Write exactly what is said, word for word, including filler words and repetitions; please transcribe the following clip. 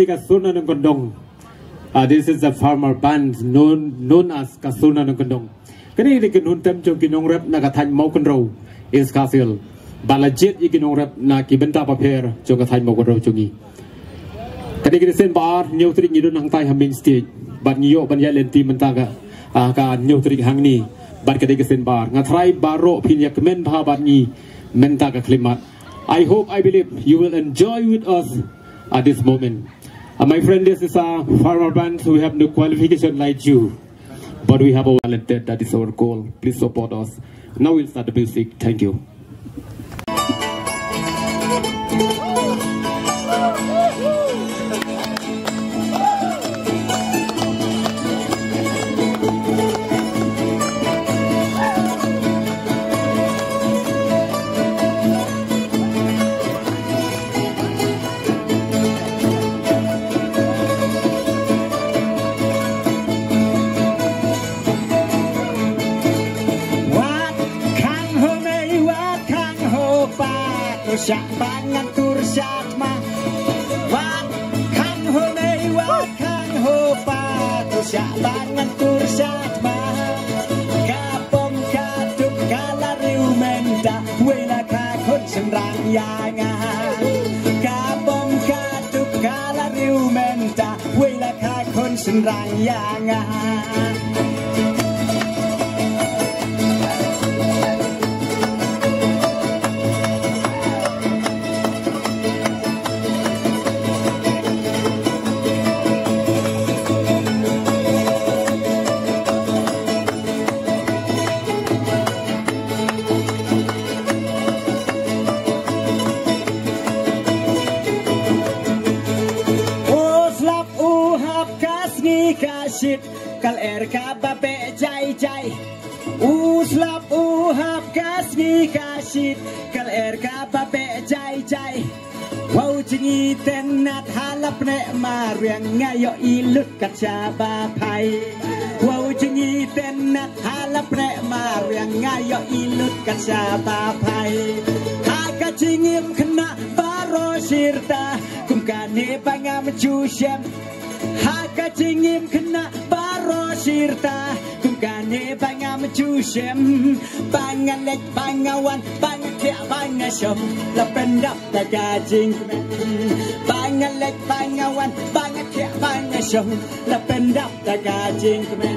Ka Surna Nongkyndong. Uh, this is the farmer band known, known as Ka Surna Nongkyndong. Kane ka dei ka kynhun tem jong ki nongrep na ka thaiñ Mawkynrew, East Khasi Hills. Ba la jied ïa ki nongrep na ki bynta bapher jong ka thaiñ Mawkynrew jong ngi. Kane ka dei ka sien ba ar, hynñiew tarik ngi don hangtai ha main stage. Bad ngi ïoh ban ïaid lynti mynta ka, ah, ka hynñiew tarik hangne. Bad ka dei ka sien ba ar. Nga tharai baroh phin ïa kmen bha bad ngi mynta ka khyllipmat. I hope, I believe you will enjoy with us at this moment. Uh, my friend, this is a farmer band. We have no qualification like you, but we have a talented. That is our goal. Please support us. Now we'll start the music. Thank you. Wat khang ho mei, wat khang ho pa, to shah ba ngan tur shah tma. Wat khang ho mei, wat khang ho pa, to shah ba ngan tur shah tma. Ka pom ka tup ka la riewmynta, wei la ka khun shynrang ïa nga. Ka pom ka tup ka la riewmynta, wei la ka khun shynrang ïa nga. U slap u hap ka sngi ka shit, ka lyer kaba beh jai jai. U slap u hap ka sngi ka shit, ka lyer kaba beh jai jai. Wow jingïeit nat ha la pneh mariang, nga ïohi lut kat shaba phai. Wow jingïeit nat ha la pneh mariang, nga ïohi lut kat shaba phai. Ha ka jingim khynnah baroh shirta, kum kane ba ngam ju shem. Ha ka jingim khynnah baroh shirta, kum kane ba ngam ju shem. Ba nga leit ba nga wan, ba nga thiah ba nga shong, la pyndap da ka jingkmen. Ba nga leit ba nga wan, ba nga thiah ba nga shong, la pyndap da ka jingkmen.